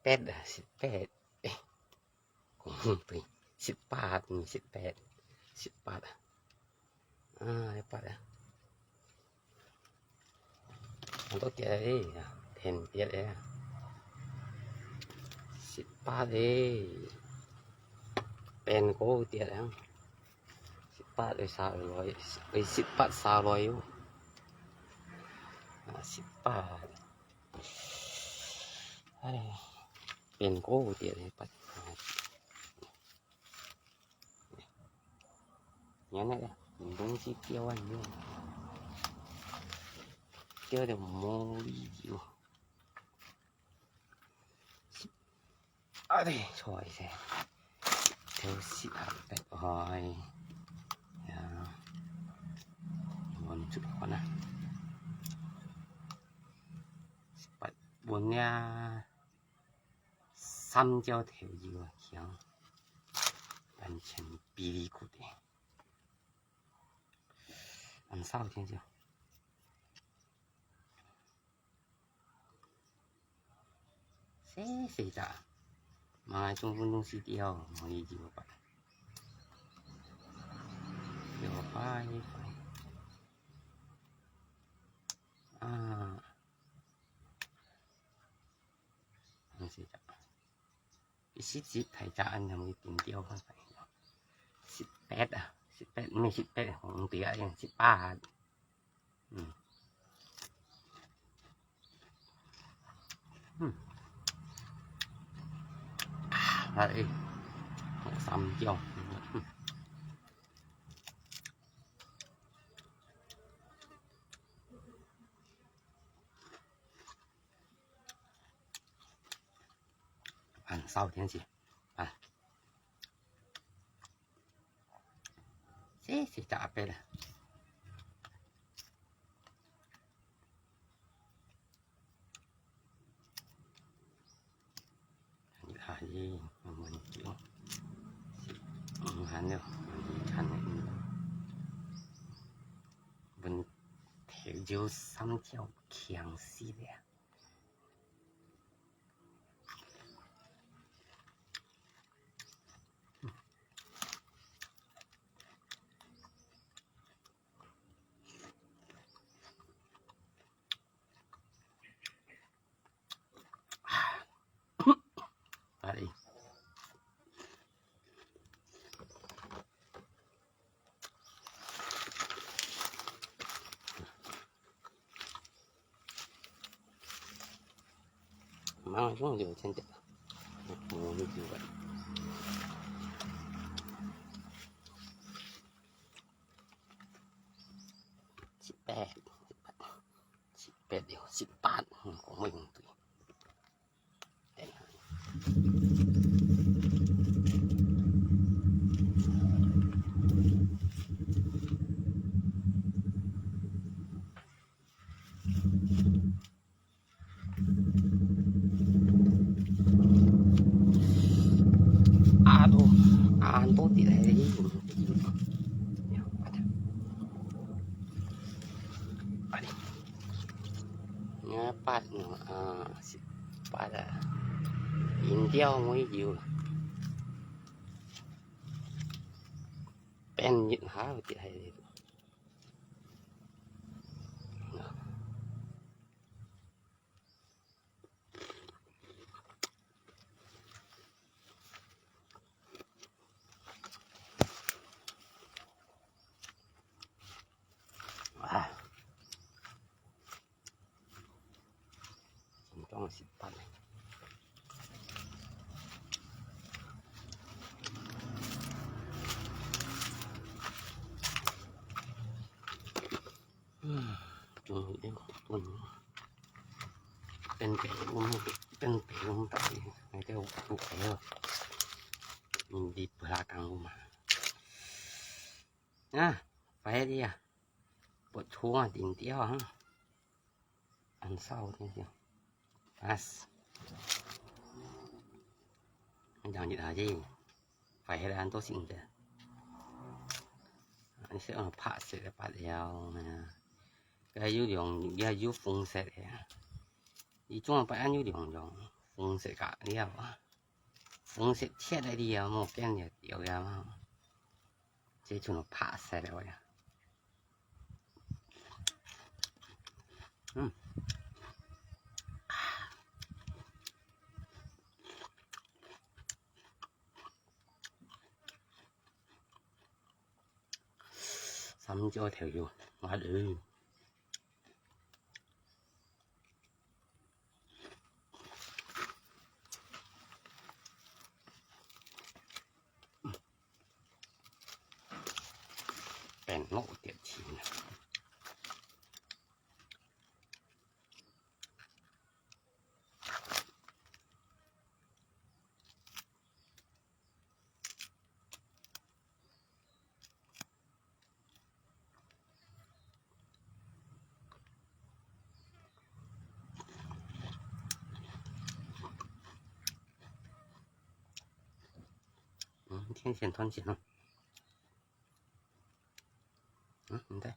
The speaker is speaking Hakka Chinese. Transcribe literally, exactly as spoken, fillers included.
八啊，十八。誒，講毋對，十八，毋係十八，十八啊。啊，十八啊。安到幾多个啊？天別个啊。十八个，變高跌啊。十八个下來，誒，十八下來喲。啊，十八。哎，變高跌个，八。 原來啊，你東西掉啊，你用掉的無理由。啊，對，錯一些，頭洗下个，哎呀，我們這個呢，八分呀。 三角頭油啊，香，完全比例good个。恁少聽少。細細隻，買中分東西掉，無理由吧。有快快。啊。 毋係，十隻大隻恁樣會定掉開來。十八啊，十八，毋係十八，紅底啊，十八。嗯。嗯。啊，來，三角。嗯。 恁少天時，啊，這是大伯啊。啊，咦，我們就，嗯，還有，你看，嗯，問題就三條強勢的。 哎。 慢慢用就真的，我们就玩。七百，七百六十八，嗯，我们用对。 啊，都，啊，都跌下去。啊，八，啊，十八啊，饮料没有。变一下跌下去。 啊，心中是烦。嗯，终于等，等白龙，等白龙到底，那个不白了，你不拉干我嘛？ 啊，快点啊，不错啊，顶掉啊。恁少，顶掉。啊，是。你讲你阿姨，快点啊，都醒的。你是用白色的不了啊。该有两，也有红色的啊。你怎么不按有两样？紅色个了啊，紅色切个了啊，無見了，有呀嘛，這全部拍死了呀。嗯。三角頭油，我的。變老點心。嗯，天線斷線了。嗯，你在？